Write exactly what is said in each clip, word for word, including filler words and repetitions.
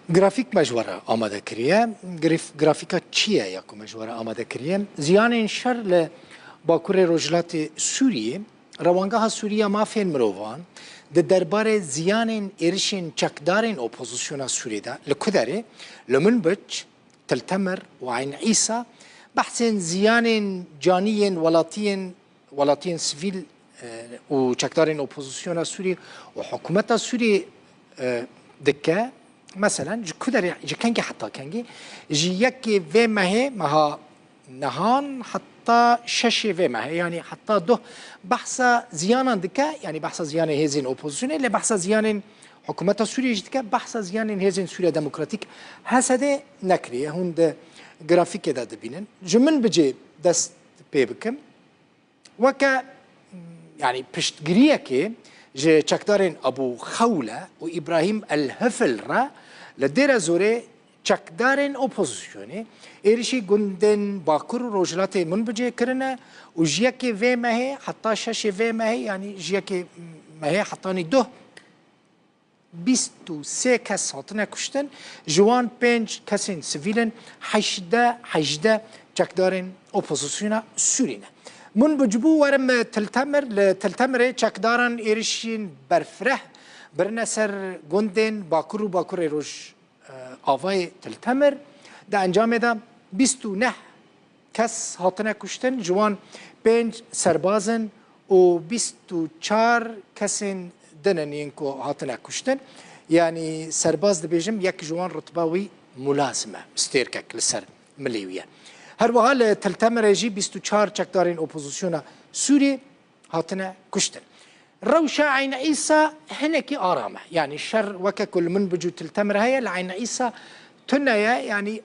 Grafîk me ji we re amade kiriye. Grif-, grafîka çi ye ya ku me ji we re amade kiriye? Ziyanên şer li Bakurê Rojhilatê Sûriyê, Rewangeha Sûrî ya Mafên Mirovan di derbarê ziyanên êrişên çekdarên opozisyona Sûriyê de li Kuderê, li Minbic, Til Temir û Eyn Îsa behsên ziyanên canî yên welatiyên, welatiyên sivîl, e, û çekdarên opozisyona Sûriyê û hikûmeta Sûriyê, e, dike. Meselen, ji ku derê, ji kengî heta kengî? Ji yekê vê mehê, meha nihan, heta şeşê vê mehê, yanî heta duh behsa ziyanan dike, yanî behsa ziyanê hêzên opozisyonê, lê behsa ziyanên hikûmeta Sûriyê jî dike, behsa ziyanên hêzên Sûriya Demokratîk, H S D'ê, nekiriye. Hûn di grafîkê de dibînin. Ji Minbicê dest pê bikim. Weke, yanî piştgiriyekê ji çekdarên Ebû Xewle û Îbrahîm El Hifil re li Dêre Zorê çekdarên opozisyonê êrişî gundên Bakur û Rojhilatê Minbicê kirine û ji yekê vê mehê heta şeşê vê mehê, yanî ji yekê mehê hetanî duh, bîst û sê kes hatine kuştin, ji wan pênc kesên sivîl in, hejdeh, hejdeh çekdarên opozisyona Sûrî ne. Minbic bû, werim Til Temir, li Til Temirê çekdaran êrişên berfireh birine ser gundên Bakur û Bakurê Roj, e, avayê Til Temir. Di encamê de bîst û neh kes hatine kuştin, ji wan pênc serbaz in û bîst û çar kesên din in yên ku hatine kuştin. Yanî serbaz dibêjim, yek ji wan rutba wî mulazim e, stêrkek li ser milê wî ye. Her wiha li Til Temirê jî bîst û çar çekdarên opozisyona Sûrî hatine kuştin. Rewşa Eyn Îsa hinekî aram e. Yanî şer weke ku li Minbic û Til Temir heye, li Eyn Îsa tune ye, yanî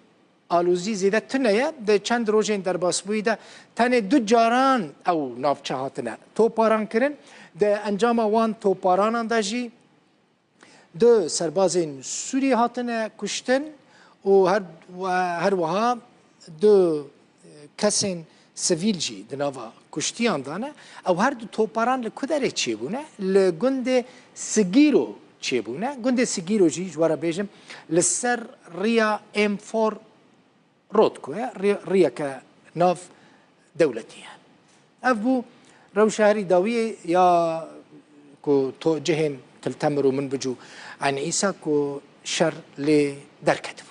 alozî zêde tune ye. Di çend rojên derbasbûyî de tenê du caran ew navçe hatine toparan kirin. Di encama wan toparanan de jî du serbazên Sûrî hatine kuştin û her, her wiha du kesên sivîl jî di nava kuştiyan de ne. Ew her du toparan li ku derê çêbûne? Li gundê Sigîro çêbûne. Gundê Sigîro jî, ji we re bêjim, li ser riya M four Road ku ye, rê-, riyeke nav dewletî ye. Ev bû rewşa herî dawiyê ya ku to cihên Til Temir û Minbic û Eyn Îsa ku şer lê derketibû.